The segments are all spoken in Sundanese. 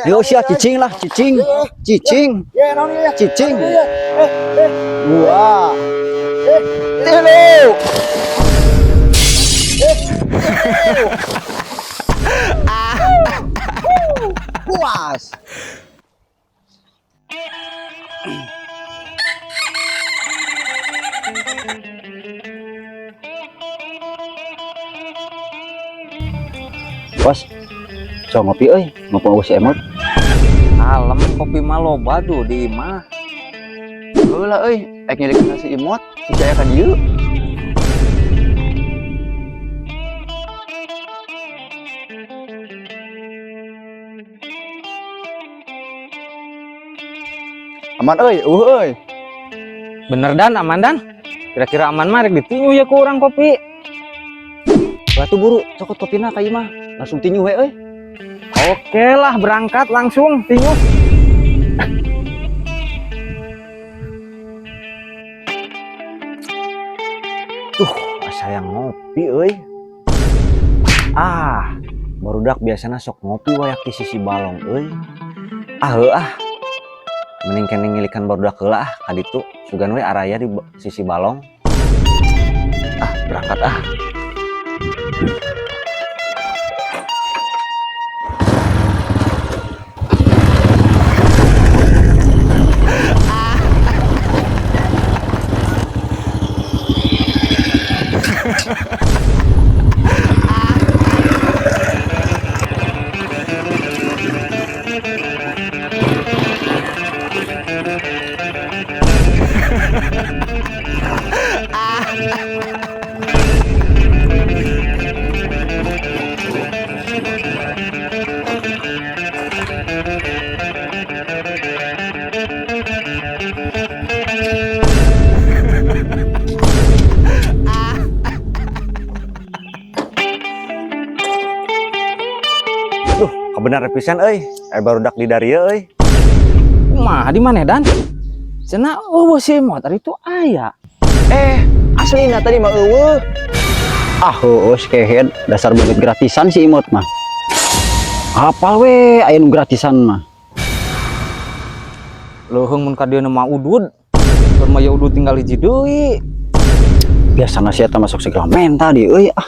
Yo sia cicing lah, cicing. Cicing. Cicing. Dua. Tilu. Puas. Bos, so ngopi euy, ngopi eueuh si Emot. Kalem kopi mah loba duh di imah. Heula euy, ek nyelikeun si Imot, si aya ka dieu. Aman euy, eueuh euy. Bener Dan, aman Dan. Kira-kira aman mah rek ditinju ya ku urang kopi. Batu buru, cokot kopina ka imah. Langsung tinju we euy. Oke lah, berangkat langsung tinju. Tuh, asa yang ngopi euy. Ah, barudak biasana sok ngopi wayak di sisi balong euy. Ah heuh ah. Mending keneh ngilikan barudak heula ah ka ditu. Sugan we araya di sisi balong. Ah, berangkat ah. Duh, kebenaran pisan euy. Barudak di daria euy. Kumaha di mana Dan? Cenah eueuh si Emot ari itu aya. Aslina tadi mah eueuh. Ah, heueuh si kehed, dasar beungeut gratisan si Imot mah. Apal we aya nu gratisan mah. Leuheung mun ka dieu mah udud. Keur mah ya udud tinggal hiji deui. Biasana si eta masuk segala menta di euy ah.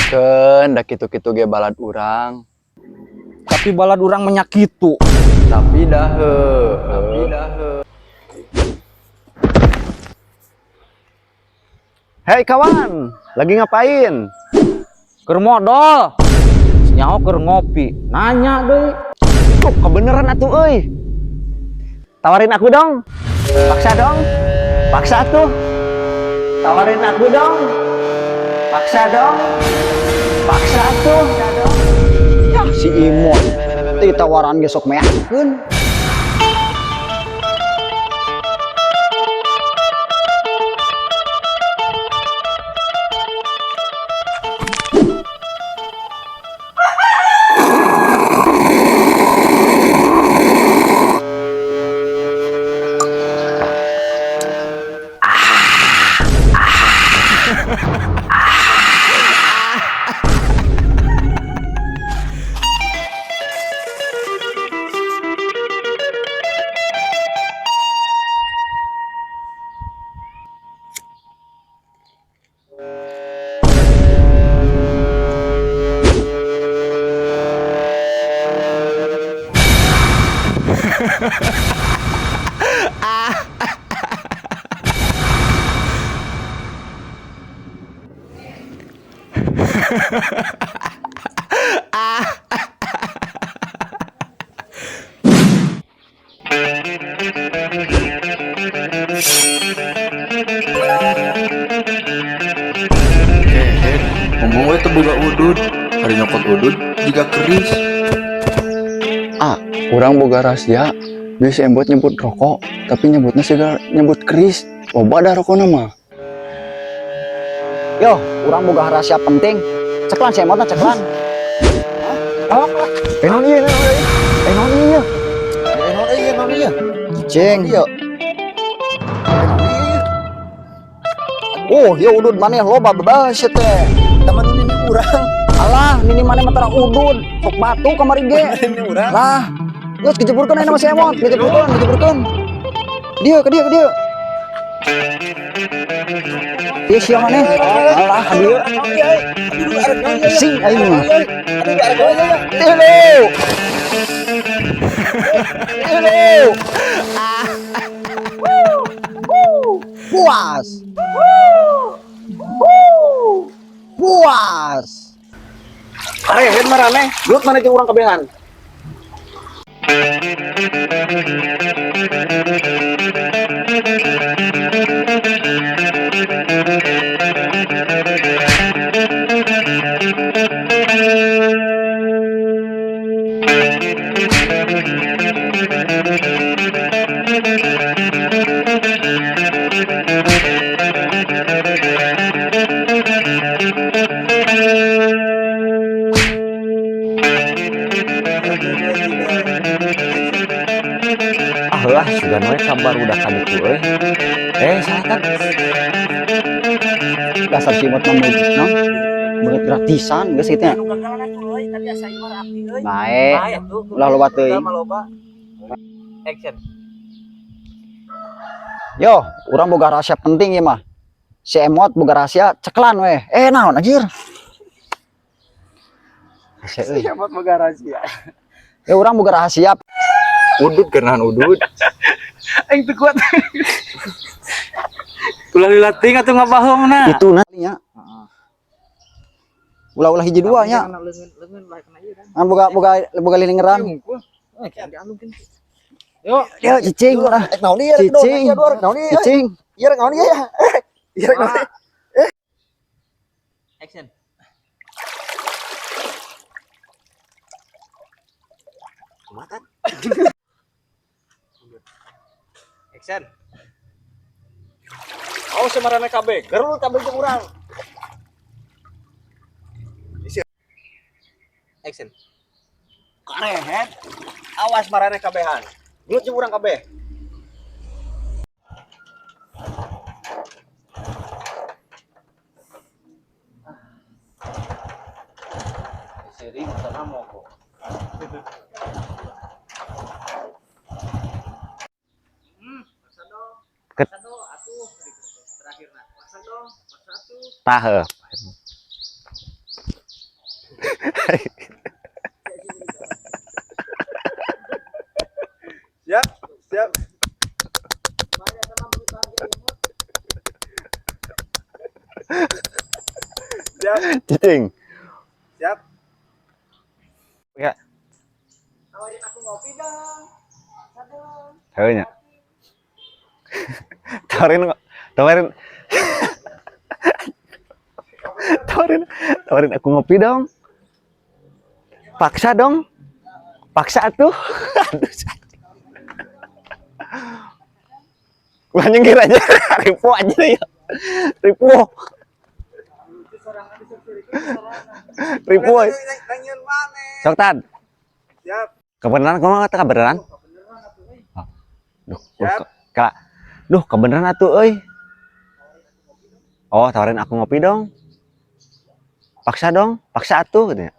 Keun da kitu-kitu ge balad urang. Tapi balad urang mah nya kitu. Tapi dah heuh. Tapi dah heuh. Hei kawan, lagi ngapain? Keur modal. Nyaho keur ngopi. Nanya deui. Tuh, kebeneran atuh euy. Tawarin aku dong. Paksa dong. Paksa tuh. Tawarin aku dong. Paksa dong. Paksa tuh. Ya si Imon. Ti tawaran ge sok meakeun. Kehed, ngomong we teu boga udud, hari nyokot udud jiga keris. Ah, urang boga rahasia. Bieu si Embot nyebut rokok, tapi nyebutnya siga nyebut keris. Loba dah rokona mah. Yo, urang boga rahasia penting. Ceklan si Emotna ceklan. Hah? Naon ieu, naon ieu? Naon ieu? Naon ieu, naon ieu? Cicing. Ieu. Naon ieu? Oh, ya udud maneh loba bebas teh. Taman ini urang. Alah, nini maneh mah tara udud, sok batu kamari ge. Lah, geus kejeburkeun ayeuna mah si Emot, kejeburkeun, kejeburkeun. Dieu ke dieu ke dieu. Ieu sia maneh. Alah, ka dieu. Sing aing mah. Tilu. Tilu. Puas. Puas. Karehet maraneh, gelut maneh jeung urang kabehan. Ah lah, sugan we kabar udah kabuku euy. Eh, salah kan? Dasar si Emot mah no? Banget gratisan geus kitu nya. Bae. Ulah loba teuing. Action. Yo, urang boga rahasia penting ieu mah. Si Emot boga rahasia ceklan weh. Eh naon anjir? Rahasia euy. Si Emot boga rahasia. Ya urang boga rahasia. Udud kenahan udud. Aing teu kuat. Ulah dilatih atuh ngabaheumna. Itu na nya. Ulah-ulah hiji dua nya. Leungeun lah kena ieu kan. An boga boga boga lilingeran. Yuk. Dia cicing lah. Rek naon ieu, rek naon Cicing. ieu, rek naon ieu. Cicing. Ieu rek naon ieu ya. Ieu rek naon ieu. Action. Makan. Action. Awas oh, maraneh kabeh, gelut kabeh jeung urang. Action. Karehet. Awas maraneh kabehan. Gelut jeung urang kabeh. Seri sana moko. Tah heuh. Siap, siap. Siap, Cicing. siap. Ya. Heuh nya. Tawarin tawarin tawarin tawarin aku ngopi dong. Paksa dong. Paksa atuh. Aduh. Ulah nyengir aja. Ripuh aja ya. Ripuh. Ripuh. Sok Tan. Siap. Kebenaran kumaha kata kebenaran? Ah, duh, Siap. Kak. Duh, kebenaran atuh euy. Oh, tawarin aku ngopi dong. Paksa dong, paksa atuh gitu ya.